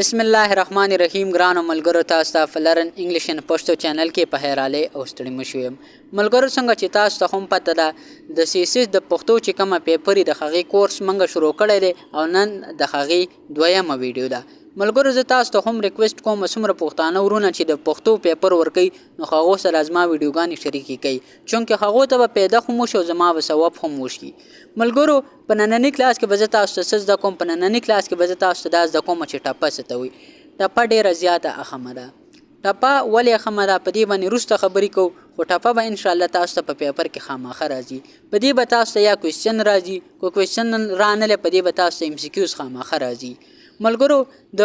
بسم الله الرحمن الرحیم. ګرانو ملګرو، تاسو ته په Learn English in Pashto channel کې په خیر راغلئ او ستړي مه شوي یم. ملګرو، څنګه چې تاسو ته هم پته ده، د سی اس اس د پښتو چې کومه پیپر د هغې کورس منګه شروع کړی دی او نن د هغې دویمه ویډیو ده. ملګرو، زه تاسو ته هم ریکویسټ کوم، څومره پښتانه ورونه چې د پښتو پیپر ورکوي، نو هغو سره زما ویډیوګانې شریکې کړئ، چونکه هغو ته به پیدا هم وشي او زما به ثواب هم وشي. ملګرو، په ننني کلاس کې به زه تاسو ته څه زده کوم؟ په ننني کلاس کې به زه تاسو ته دا زده کوم چې ټپه څه ته وایي. ټپه ډېره زیاته اهمه ده. ټپه ولې اهمه ده، په دې باندې وروسته خبرې کوو، خو ټپه به انشاءالله تاسو ته په پیپر کې خامخا راځي. په دې به تاسو ته یا question راځي، که question رانلی، په دې به تاسو ته MCQs خامخا راځي. ملګرو، د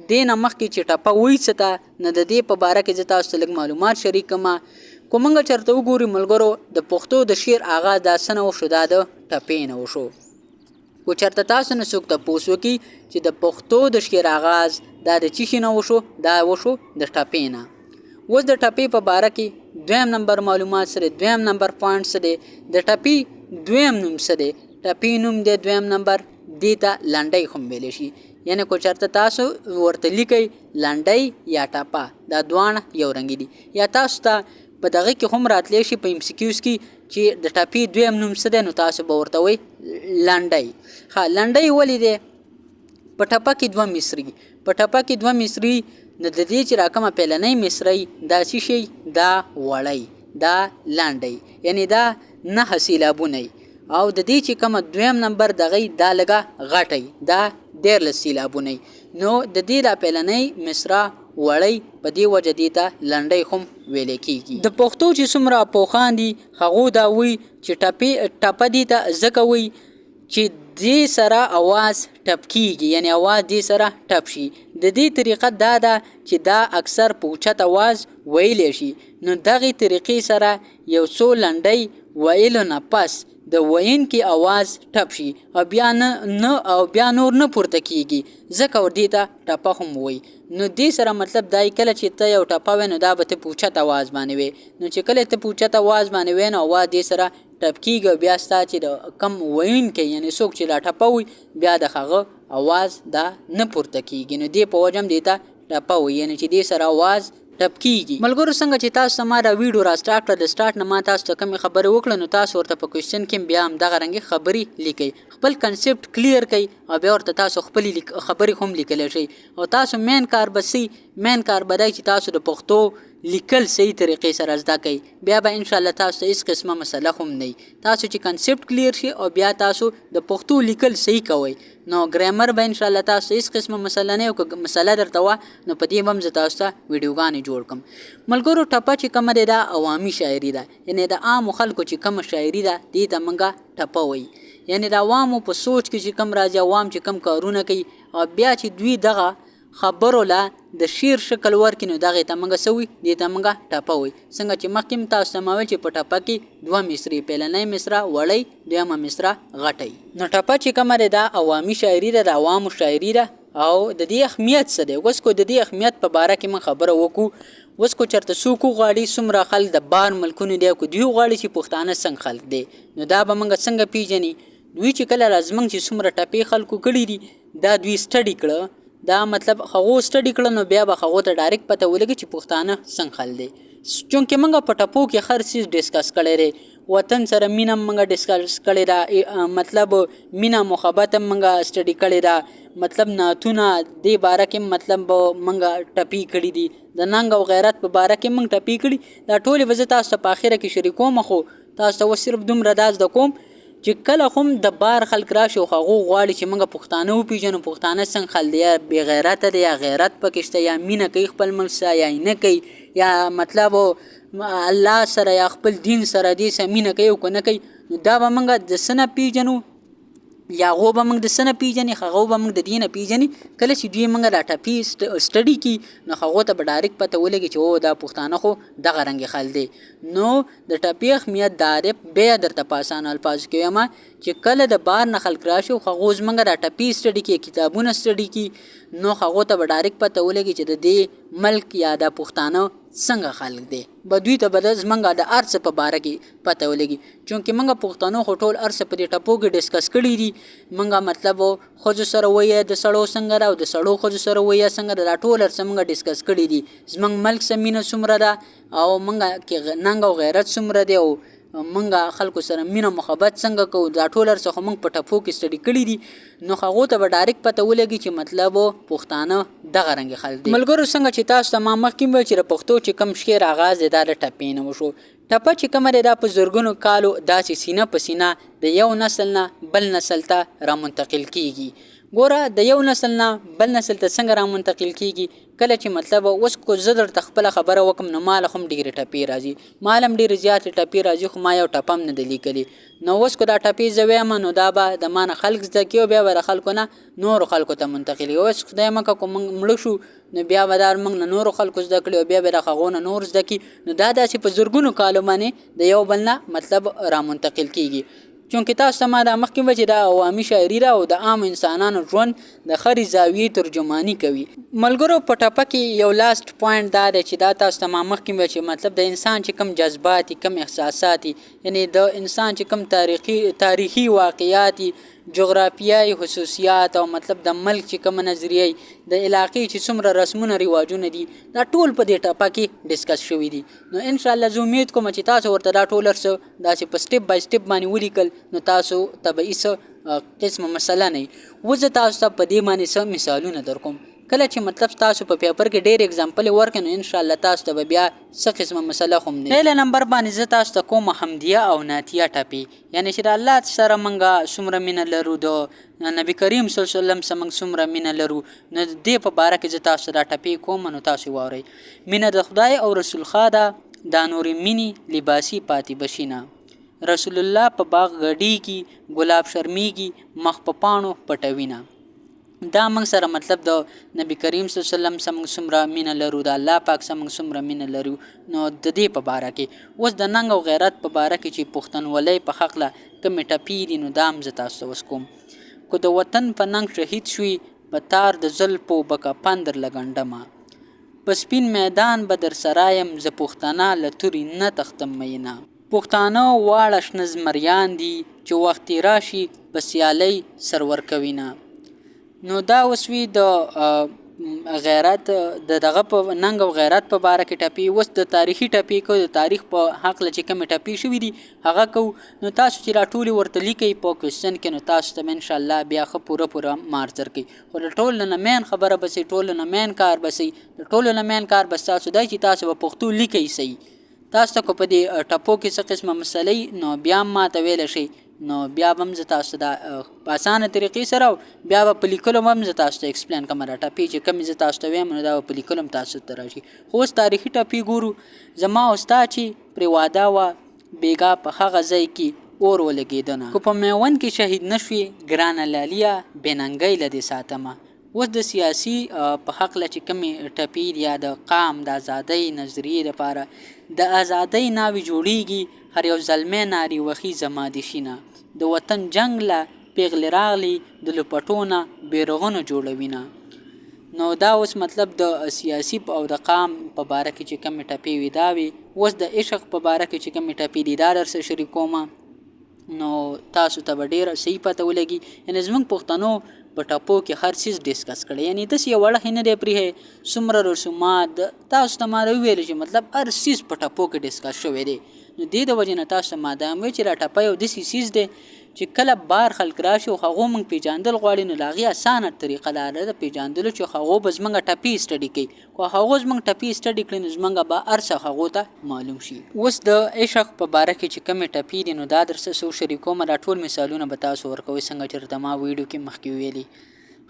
دې نه مخکې چې ټپه وایي څه ته، نو د دې په باره کې زه تاسو ته لږ معلومات شریک کړم. که موږ چېرته وګورو ملګرو، د پښتو د شعر آغاز دا څه نه وشو؟ دا د ټپې نه وشو. که چېرته تاسو نه څوک تپوس وکړي چې د پښتو د شعر آغاز دا د چی شي نه وشو، دا وشو د ټپې نه. اوس د ټپې په باره کې دویم نمبر معلومات څه دی؟ دویم نمبر point څه دی؟ د ټپې دویم نوم څه دی؟ ټپې نوم دی دویم نمبر، دې ته لنډۍ هم ویلی شي. یعنی که چېرته تاسو ورته لیکئ لنډۍ یا ټپه، دا دواړه یو رنګ دي. یا تاسو ته په دغه کې هم راتلی شي په MCQs کې چې د ټپې دویم نوم څه دی، نو تاسو به ورته وایئ لنډۍ. ښه، لنډۍ ولې دی؟ په ټپه کې دوه مصري، په ټپه کې دوه مصري، نو د دې چې راکمه پیلنۍ مصرۍ دا څه شي؟ دا وړۍ، دا لنډۍ، یعنی دا نهه سیلابونه. او د دې چې کومه دویم نمبر دغه دا لږه غټه، دا 13 سیلابونه. نو د دې دا پیلنۍ مصرع وړۍ، په دې وجه دې ته لنډۍ هم ویل کېږي. د پښتو چې څومره پوخان دي، هغو دا وایي چې ټپې ټپه دې ته ځکه وایي چې دې سره اواز ټپ کیږي، یعنی اواز دې سره ټپ شي. د دې طریقه دا ده چې دا اکثر په اوچت اواز ویلی شي، نو دغې طریقې سره یو څو لنډۍ ویلو نه پس د ویونکي اواز ټپ شي او بیا نه نه او بیا نور نه پورته کیږي، ځکه ور دې ته ټپه هم وایي. نو دې سره مطلب دا کله چې ته یو ټپه وې، نو دا به ته په اوچت اواز باندې وې. نو چې کله ته په اوچت اواز باندې وې، نو اواز دې سره ټپ کیږي او بیا ستا چې د کم ویونکی، یعنی څوک چې دا ټپه وي، بیا د هغه اواز دا نه پورته کیږي. نو دې په وجه هم دې ته ټپه وایي، یعنی چې دې سره اواز ټپ کیږي. ملګرو، څنګه چې تاسو ته ما دا ویډیو را سټارټ کړه، د سټارټ نه ما تاسو ته کومې خبرې وکړه، نو تاسو ورته په question کې بیا هم دغه رنګ خبرې لیکئ، خپل concept clear کړئ او بیا ورته تاسو خپلې خبرې هم لیکلی شئ. او تاسو main کار به څه؟ main کار به دی چې تاسو د پښتو لیکل صحیح طریقې سره زده کړئ. بیا به انشاءالله تاسو ته هیڅ قسمه مسله هم نه. تاسو چې concept clear شي او بیا تاسو د پښتو لیکل صحیح کوئ، نو ګرامر به انشاءالله تاسو هیڅ قسمه مسله نه. او که مسله درته وه، نو په دې به هم زه تاسو ته ویډیوګانې جوړ کړم. ملګرو، ټپه چې کومه دی، دا عوامي شاعري ده، یعنی د عامو خلکو چې کومه شاعري ده، دې ته موږ ټپه وایي. یعنی د عوامو په سوچ کې چې کوم راځي، عوام چې کوم کارونه کوي او بیا چې دوی دغه خبرو له د شعر شکل ورکړي، نو دغې ته موږ څه وایي؟ دې ته موږ ټپه وایي. څنګه چې مخکې هم تاسو ته ما ویل چې په ټپه کې دوه مصرې، پیلنۍ مصره وړۍ، دویمه مصره غټۍ. نو ټپه چې کومه ده، دا عوامي شاعري ده، د عوامو شاعري ده. او د دې اهمیت څه دی؟ اوس کو د دې اهمیت په باره کې موږ خبره وکړو، اوس کو چېرته څوک وغواړي، څومره خلک د بار ملکونو دی، که دوی وغواړي چې پښتانه څنګه خلک دی، نو دا به موږ څنګه پیژني؟ دوی چې کله را زمونږ چې څومره ټپې خلکو کړي دي، دا دوی study کړه، دا مطلب هغو study کړه، نو بیا به هغو ته direct پته ولګي چې پښتانه څنګه خلک دی. چونکه موږ په ټپو کې هر څیز discuss کړی دی. وطن سره مینه موږ discuss کړې ده، مطلب مینه محبت هم موږ study کړې ده، مطلب نعتونه دې باره کې مطلب موږ ټپې کړي دي، د ننګ او غیرت په باره کې موږ ټپې کړي. دا ټولې به زه تاسو ته په اخره کې شریکوم، خو تاسو ته اوس صرف دومره دا زده کوم چې کله هم د بار خلک راشي او هغو غواړي چې موږ پښتانه وپیژنو، پښتانه څنګه خلک دي، یا بې غیرته دی یا غیرت پکې شته، یا مینه کوي خپل ملک سره یا یې نه کوي، یا مطلب الله سره یا خپل دین سره دې سره مینه کوي او که نه کوي، نو دا به موږ د څه نه پیژنو؟ یا هغو به موږ د څه نه پیژني؟ هغو به موږ د دې نه پیژني کله چې دوی موږ دا ټپې study کړي، نو هغو ته به direct پته ولګي چې او دا پښتانه خو دغه رنګ خلک دي. نو د ټپې اهمیت دا دی، بیا درته په اسانه الفاظو کې وایم چې کله د بار نه خلک راشي او هغو زموږ دا ټپې study کړي، کتابونه study کړي، نو هغو ته به direct پته ولګي چې د دې ملک یا دا پښتانه څنګه خلک دی به دوی ته به د زمونږ د هر څه په باره کې پته ولګي. چونکې مونږ پښتنو خو ټول هر څه په دې ټپو کې ډسکس کړي دي. مونږ مطلب ښځو سره وایي د سړو څنګه ده او د سړو ښځو سره وایي څنګه ده، دا ټول هر څه مونږ ډسکس کړي دي. زمونږ ملک څه مینه څومره ده او مونږ کې ننګ او غیرت څومره دی او مونږ خلکو سره مینه محبت څنګه کوو، دا ټول هر څه خو مونږ په ټپو کې سټډي کړي دي. نو هغو ته به ډایرکټ پته ولګي چې مطلب پښتانه دغه رنګ خلک دي. ملګرو څنګه چې تاسو ته ما مخکې وویل چې د پښتو چې کوم شعر آغاز دی دا د ټپې نه وشو. ټپه چې کومه دی دا په زرګونو کالو داسې سینه په سینه د یو نسل نه بل نسل ته رامنتقل کیږي. ګوره د یو نسل نه بل نسل ته څنګه رامنتقل کیږي، کله چې مطلب اوس کو زه درته خپله خبره وکم نو ماله هم ډېرې ټپې راځي، ماله هم ډېرې زیاتې ټپې راځي، خو ما یو ټپه هم نه ده لیکلې. نو اوس که دا ټپې زه وایم نو دا به د ما نه خلک زده کړي او بیا به د خلکو نه نورو خلکو ته منتقل کړي. اوس خدای مه کړه که موږ مړه شو نو بیا به دا موږ نه نورو خلکو زده کړي او بیا به د هغو نه نور زده کړي. نو دا داسې په زرګونو کالو باندې د یو بل نه مطلب رامنتقل کیږي. چونکې تاسو ته ما دا مخکې وویل چې دا عوامي شاعري ده او د عامو انسانانو ژوند د ښه زاویې ترجماني کوي. ملګرو په ټپه کې یو لاست پوینټ دا دی چې دا تاسو ته ما مخکې وویل چې مطلب د انسان چې کوم جذبات دي، کوم احساسات دي، یعنی د انسان چې کوم تاریخي واقعات دي، جغرافیایي خصوصیات او مطلب د ملک چې کومه نظریه، د علاقې چې څومره رسمونه رواجونه دي، دا ټول په دې ټپه کې ډسکس شوي دي. نو ان شاء الله زه امید کوم چې تاسو ورته دا ټول هر څه داسې په سټپ بای سټپ باندې ولیکل نو تاسو ته به هیڅ قسمه مسله نه وي. اوس زه تاسو ته په دې باندې څه مثالونه درکوم. کله چې مطلب تاسو په پیپر کې ډېر اگزامپل ورکړئ نو ان شاء الله تاسو ته به بیا څه قسمه مسله هم نه. پهله نمبر باندې زه تاسو ته کوم حمدیه او نعتیه ټپې، یعنی چې د الله سره موږ څومره مینه لرو، د نبی کریم صلی الله علیه وسلم سره موږ څومره مینه لرو، نو د دې په باره کې زه تاسو ته دا ټپې کوم نو تاسو یې واورئ. مینه د خدای او رسول ښه ده، دا نورې مینې لباسي پاتې بشینه. رسول الله په باغ ګډیږي، ګلاب شرمیږي، مخ په پاڼو پټوینه. دا موږ سره مطلب د نبی کریم صلی الله علیه وسلم سره موږ څومره مینه لرو، د الله پاک سره موږ څومره مینه لرو، نو د دې په باره کې. اوس د ننګ او غیرت په باره کې چې پښتنولۍ په حقله کومې ټپې دي نو دا هم زه تاسو ته اوس کوم. که د وطن په ننګ شهید شوي، په تار د زلفو به کفن درله ګنډمه، په سپین میدان به درسره یم، زه پښتنه له تورې نه تښتم میینه. پښتانه واړه شنه زمریان دي، چې وخت یې راشي په سیالۍ سر ورکوینه. نو دا اوس وي د غیرت د دغه په ننګ او غیرت په باره کې ټپې. اوس د تاریخي ټپې کو، د تاریخ په حقله چې کومې ټپې شوي دي هغه کوو. نو تاسو چې دا ټولې ورته لیکئ په کوېسچن کې نو تاسو ته به انشاءالله بیا ښه پوره پوره مارکس درکوي. خو د ټولو نه مین خبره به سي، ټولو نه مین کار به سي، د ټولو نه مین کار به ستاسو دی چې تاسو به پښتو لیکئ صحیح. تاسو ته که په دې ټپو کې څه قسمه مسله وي نو بیا هم ما ته ویلی شئ، نو بیا به هم زه تاسو ته دا په اسانه طریقې سره او بیا به په لیکلو به هم زه تاسو ته اکسپلین کوم. دا ټپې چې کومې زه تاسو ته وایم نو دا به په لیکلو هم تاسو ته راشي. خو اوس تاریخي ټپې ګورو. زما او ستا چې پرې واده وه، بېګا په هغه ځای کې اور ولګېدنه. که په میوند کې شهید نه شوې ګرانه لالیه، بې ننګۍ له دې ساتمه. اوس د سیاسي په حقله چې کومې ټپې دي یا د قام د ازادۍ نظریې دپاره د ازادۍ ناوې جوړیږي، هر یو زلمی نارې وهي زما دې شینه. د وطن جنګ له پیغلې راغلې د لوپټو نه بیرغونو جوړوینه. نو دا اوس مطلب د سیاسي او د قام په باره کې چې کومې ټپې وي دا وي. اوس د عشق په باره کې چې کومې ټپې دي دا درسره شریکومه، نو تاسو ته به ډېره صحیح پته ولګي. یعنې زموږ پښتنو په ټپو کې هر څیز ډسکس کړی، یعنې داسې یو اړخ یې نه دی پرېښی. څومره رسومات تاسو ته ما وویل چې مطلب هر څیز په ټپو کې ډسکس شوی دی. نو دې د وجې نه تاسو ته ما دا هم ویل چې دا ټپه یو داسې څیز دی چې کله بار خلک راشي او هغو موږ پېژندل غواړي نو د هغې اسانه طریقه دا ده د پېژندلو چې هغو به زموږ ټپې سټډي کوي. که هغو زموږ ټپې سټډي کړي نو زموږ به هر څه هغو ته معلوم شي. اوس د عشق په باره کې چې کومې ټپې دي نو دا درسره څه شریکوم. دا ټول مثالونه به تاسو ورکوئ څنګه چې درته ما ویډیو کې مخکې ویلي.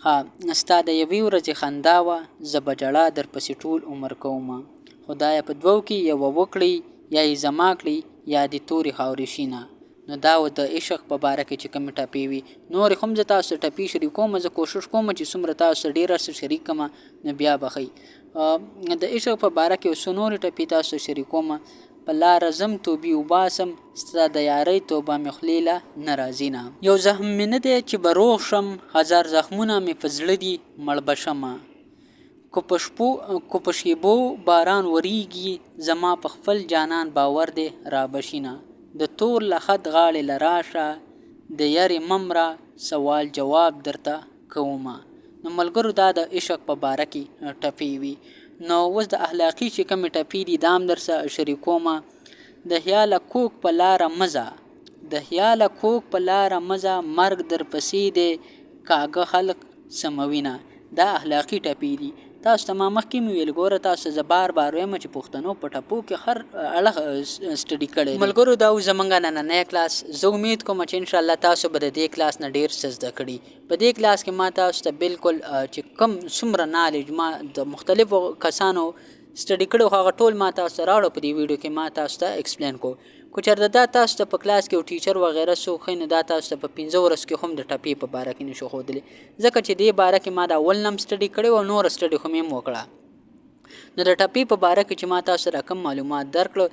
ښه، ستا د یوې ورځې خندا وه، زه به ژړا درپسې ټول عمر کومه. خدایه په دوو کې یوه وکړي، یا یې زما کړي یا دې تورې خاورې شینه. نو دا و د عشق په باره کې چې کومې ټپې وي. نورې هم زه تاسو ته ټپې شریکوم، زه کوشش کوم چې څومره تاسو ته ډېر څه شریک کړم نو بیا به ښه وي. د عشق په باره کې یو څو نورې ټپې تاسو ته شریکوم. په لاره ځم توبې وباسم، ستا د یارۍ توبه مې خولې له نه راځي نه. یو زخم مې نه دی چې به روغ شم، هزار زخمونه مې په زړه دي مړ به شمه. که په شپو که په شیبو باران وریږي، زما په خپل جانان باور دی رابه شینه. د تور لخت غاړې له راشه، د یرې مه مره سوال جواب درته کومه. نو ملګرو دا د عشق په باره کې ټپې وي. نو اوس د اخلاقي چې کومې ټپې دي دا هم درسره شریکومه. د خیاله کوږ په لاره مه ځه، د خیاله کوږ په لاره مه ځه، مرګ درپسې دی کاږه خلق سموینه. دا اخلاقي ټپې دي. تاسو ته ما مخکې مې ویل، ګوره تاسو ته زه بار بار وایم چې پښتنو په ټپو کې هر اړخ سټډي کړی دی. ملګرو دا و زمونږ نننی کلاس. زه امید کوم چې انشاءالله تاسو به د دې کلاس نه ډیر څه زده کړي. په دې کلاس کې ما تاسو ته بالکل چې کوم څومره نالج ما د مختلفو کسانو سټډي کړو هغه ټول ما تاسو ته راوړو، په دې ویډیو کې ما تاسو ته ایکسپلین کو. که چېرته دا تاسو ته په کلاس کې یو ټیچر وغیره څوک ښیي نو دا تاسو ته په 5 ورځو کې هم د ټپې په باره کې نشو ښودلی، ځکه چې دې باره کې ما د اول نه هم سټډي کړې وه او نوره سټډي خو مې هم وکړه. نو د ټپې په باره کې چې ما تاسو ته کوم معلومات درکړو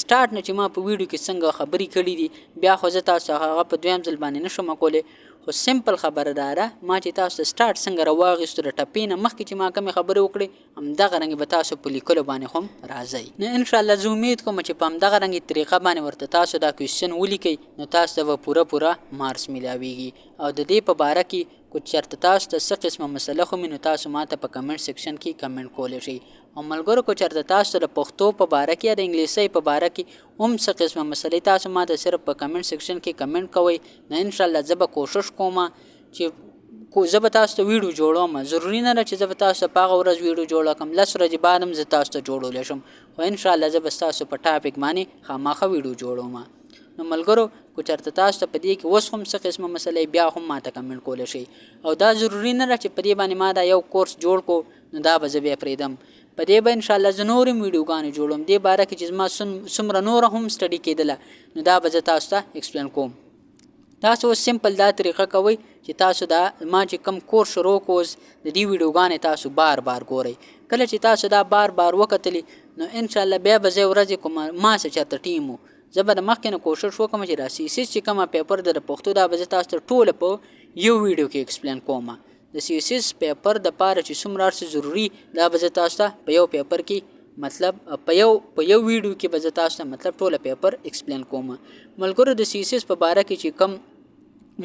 سټارټ نه چې ما په ویډیو کې څنګه خبرې کړې دي، بیا خو زه تاسو هغه په دویم ځل باندې نشم کولی، خو سمپل خبره دا ده ما چې تاسو ته سټارټ څنګه راواغېستو د ټپې نه مخکې چې ما کومې خبرې وکړې همدغه رنګ به تاسو په لیکلو باندې هم راځئ. نو انشاءالله زه امید کوم چې په همدغه رنګ طریقه باندې ورته تاسو دا کوېسچن ولیکئ نو تاسو ته به پوره پوره مارکس میلاویږي. او د دې په باره کې که چېرته تاسو ته څه قسمه مسله خو مې نو تاسو ماته په کمنټ سیکشن کې کمنټ کولی شئ. او ملګرو که چېرته تاسو ته د پښتو په باره کې یا د انګلیسۍ په باره کې هم څه قسمه مسلې تاسو ماته صرف په کمنټ سیکشن کې کمنټ کوئ، نو انشاءالله زه به کوشش کوم چې زه به تاسو ته ویډیو جوړوم. ضروري نه ده چې زه به تاسو ته په هغه ورځ ویډیو جوړه کړم، 10 ورځې بعد هم زه تاسو ته جوړولی شم، خو انشاءالله زه به ستاسو په ټاپک باندې خامخا ویډیو جوړوم. نو ملګرو که چېرته تاسو ته په دې کې اوس هم څه قسمه مسلې بیا هم ماته کمنټ کولی شئ. او دا ضروري نه ده چې په دې باندې ما دا یو کورس جوړ کړو نو دا به زه بیا پرېږدم، په دې به انشاءالله زه نورې هم ویډیوګانې جوړوم. دې باره کې چې زما څومره نوره هم سټډي کېدله نو دا به زه تاسو ته ایکسپلین کوم. تاسو اوس سمپل دا طریقه کوئ چې تاسو دا ما چې کوم کورس شروع کړو اوس د دې ویډیوګانې تاسو بار بار ګورئ. کله چې تاسو دا بار بار وکتلې نو انشاءالله بیا به زه ورځې کوم ما څه چېرته ټیم و، زه به د مخکې نه کوشش وکړم چې دا سی سیس چې کومه پیپر ده د پښتو دا به زه تاسو ته ټوله په یو ویډیو کې ایکسپلین کوم. د سی سیس پیپر د پاره چې څومره هر څه ضروري دا به زه تاسو ته په یو پیپر کې مطلب په یو ویډیو کې به زه تاسو ته مطلب ټوله پیپر ایکسپلین کوم. ملګرو د سی سیس په باره کې چې کوم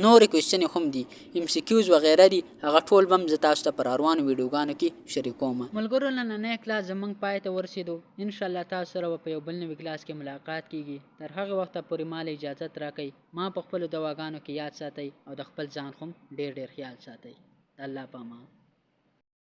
نورې کوېسچنې هم دي، ایم سی کیوز وغیره دي، هغه ټول به هم زه تاسو ته په روانو ویډیوګانو کې شریکوم. ملګرو نننی کلاس زموږ پای ته ورسېدو. انشاءالله تاسو سره به په یو بل نوي کلاس کې ملاقات کیږي. تر هغه وخته پورې ما له اجازت راکړئ، ما په خپلو دواګانو کې یاد ساتئ او د خپل ځان هم ډېر ډېر خیال ساتئ. د الله په امان.